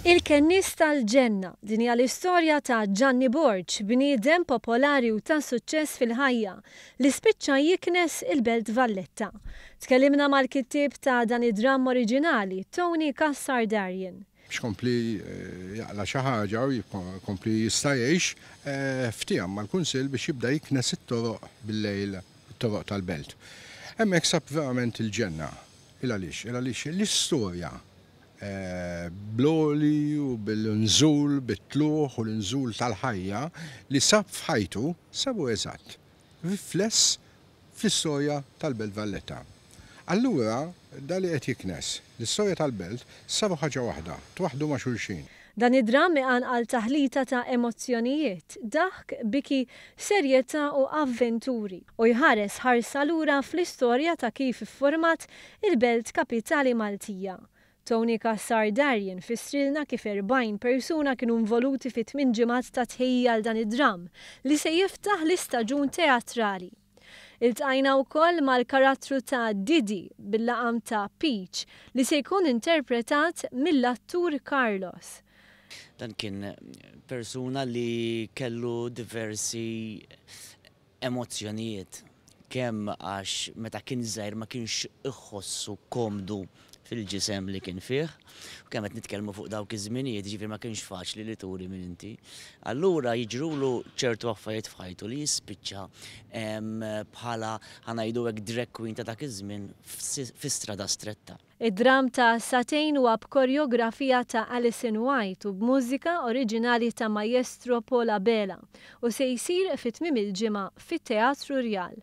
Il-Kennies tal-Ġenna, din hija l-istorja ta' Ġanni Borg, bniedem popolari u ta' suċċess fil-ħajja, li spiċċa jiknes il-Belt Valletta. Tkellimna mal-kittieb ta' dan id-dramm oriġinali, Tony Cassar Darien. Biex kompli jaqla' xi ħaġa u jkompli jista' jgħix, ftiehem mal-Kunsill biex jibda jiknes it-toroq bil-lejl, it-toroq tal-belt. Hemmhekk sab verament il-ġenna. Il għaliex? Il għaliex l-istorja bl-għoli u bil-nżul, bit-tlugħ u l-inżul tal-ħajja li sab f'ħajtu, sabu eżatt rifless fl-istorja tal-Belt Valletta. Allura, da li qed jiknes, l-istorja tal-belt saru ħaġa waħda, twaħħdu ma' xulxin. Dan id-dramm iqanqal taħlita ta' emozzjonijiet, daħk, biki, serjetà u avventuri, u jħares ħarsa lura fl-istorja ta' kif iffurmat il-belt kapitali Maltija. Tony Cassar Darien fissrilna kif 40 persuna kienu involuti fi tminn ġimgħat ta' tħejjija għal dan id-dramm li se jiftaħ l-istaġun teatrali. Iltqajna wkoll mal-karattru ta' Didi bil-laqam ta' Peach li se jkun interpretat mill-attur Carlos. Dan kien persuna li kellu diversi emozzjonijiet, kemm għax meta kien żgħir ma kienx iħossu komdu fil-ġisem li kien fih, u kemm qed nitkellmu fuq dawk iż-żminijiet, jiġifieri ma kienx faċli li turi min inti. Allura jiġrulu ċertu affarijiet f'ħajtu li jispiċċa bħala, ħa ngħidu hekk, drag queen ta' dak iż-żmien fi strada stretta. Id-dramm ta' sagħtejn huwa b'korjografija ta' Alison White u b'mużika oriġinali ta' Maestro Paul Abela u se jsir fi tmiem il-ġimgħa fit-Teatru Rjal.